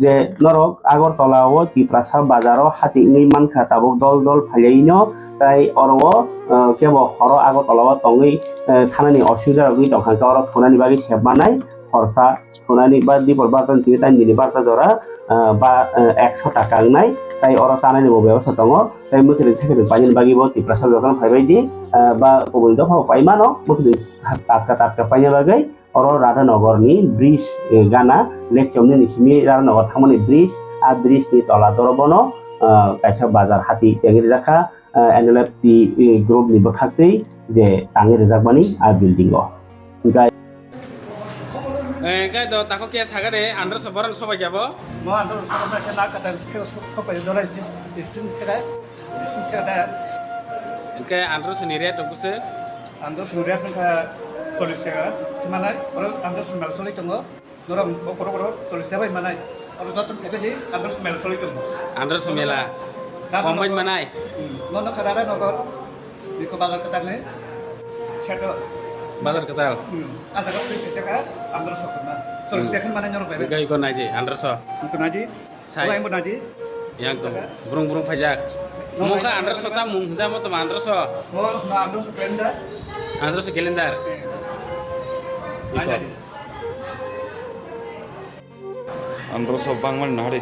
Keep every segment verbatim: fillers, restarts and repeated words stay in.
Je norok Agartala o Tiprasa bazar o hati wngwi mankha tabuk dol dol phailaino, tai oro o, eh, kebo horo Agartala o tongwi, eh, thanani osubida rok wngwi tongkha, hwnkhe oro thunani bagwi sep manai khorsa thunani ba dipor barta ni simi tai nini barta jora, eh, ba, eh, ekso taka wngnai, tai oro chanani bo bebosta tongo, tai mwkhwtwng thekhe painani bagwi bo Tiprasa bazar o phaibai di, eh, ba kubuni dopha bo pai mano, mwkhwtwng tatka tatka paina bagwi. Oro Radhanagar ni bridge, eh, gana lake chomni ni simi Radhanagar thangmani bridge, a bridge ni tola doro bono, ah, kaisa bazar hati tengwi rijak kha, ah, N L F T, eh, group ni bwkhak twi je tangwi rijak mani a building o. Hwnkhe Eh, hwnkhe do takhuk khe saga de, andro so borok sobai khe bo? Mo andro so borok khe lak kata khe so-, sobai dole dis-, distinct khe dai, distinct khe dai. Hwnkhe andro so ni rate rok bwswk? Andro so ni rate wngkha chollish taka, manai, oro andro so ni mel choli tongo. Norok bo borok borok chollish taka bai manai. Oro joto phaibai di, andro so mel choli tongo. Andro so mela. Rara Kok bai nogo. Manai? Hmm. Nono kha Radhanagar. Biko bazar kwtal ni. Seto. Bazar kwtal. Hmm. Ah jaga twi khe jaga andro so khna. Chollish taka manai norok bai. Gai ko naidi, andro so. Ko naidi. Size. Wai mo naidi. Yang to. Jaga. Burung burung phaijak. No, mokha naidi, andro so naidi. Ta mung hwnja mo to andro so. Mo no andro so calendar. Andro so calendar. Eh. Iko. Naidi. Andro so bangmani nahari.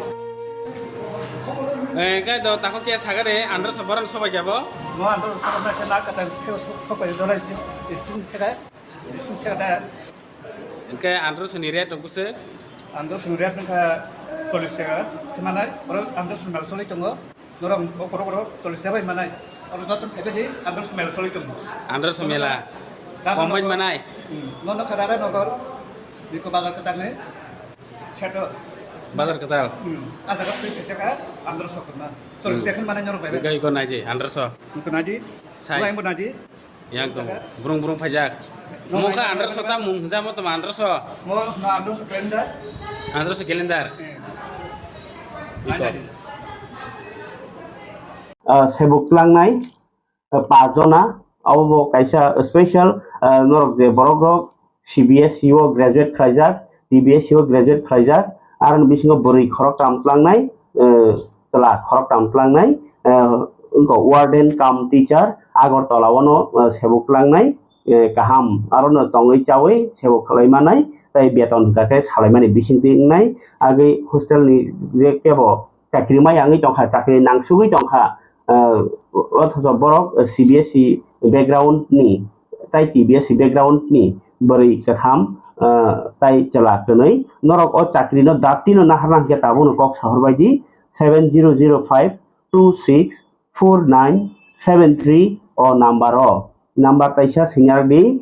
Eh, hwnkhe do takhuk khe saga de, andro so borok sobai khe bo? Mo andro so borok khe lak kata khe so-, sobai dole dis-, distinct khe dai, distinct khe dai. Hwnkhe andro so ni rate rok bwswk? Andro so ni rate wngkha chollish taka, manai, oro andro so ni mel choli tongo. Norok bo borok borok chollish taka bai manai. Oro joto phaibai di, andro so mel choli tongo. Andro so mela. Rara Kok bai nogo. Manai? Hmm. Nono kha Radhanagar. Biko bazar kwtal ni. Seto. Bazar kwtal. Hmm. Ah jaga twi khe jaga andro so khna. Chollish taka manai norok bai. Gai ko naidi, andro so. Ko naidi. Size. Wai mo naidi. Yang to. Burung burung phaijak. No, mokha no, andro so no, ta mung hwnja mo to andro so. Mo no andro so calendar. Andro so calendar. Eh. Iko. Naidi. Ah, sebuk tlangnai, ah, pajona, abo bo kaisa special, ah, norok je borok rok C B S E o graduate khlaijak, T B S E o graduate khlaijak, aroni bisingo bwrwi khoroktham tlangnai, ah, chwla khoroktham tlangnai, ah, wngkha warden cum teacher, Agartala o no, ah, sebuk tlangnai, eh, kaham, aro no tongwi chawi sebuk khlai manai, tei beton hwnkha khe salaimani bisingtwi wngnai, agwi hostel ni je kebo chakri maya wngwi tongkha, chakri nangsugwi tongkha, ah, othocho borok C B S E background ni, tai T B S E background ni bwrwi kwtham, ah, tai chwla kwnwi. Norok o chakri no dati no naharna hwnkhe tabukno kok sahorbai di, seven zero zero five two six four nine seven three o number o. Number taisa sengya di,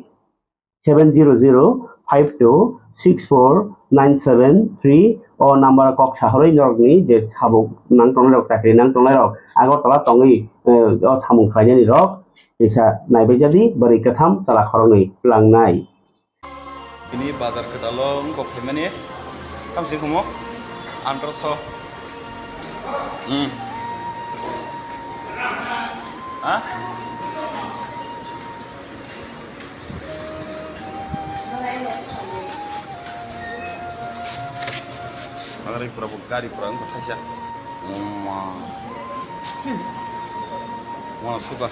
seven zero zero five two six four nine seven three o number o kok sahorwi norokni je sabuk nang tongnai rok, chakri nang tongnai rok Agartala tongwi, eh, o samung khlainani rok kisa naibaijadi bwrwi kwtham chwla khoroknwi tlangnai. Bini bazar kwtal o wngkok phaimani tamsi khumo andro so. Hmm. Ha? Agari pura bu gari pura wngkha khaisa. Oma. Wana suka.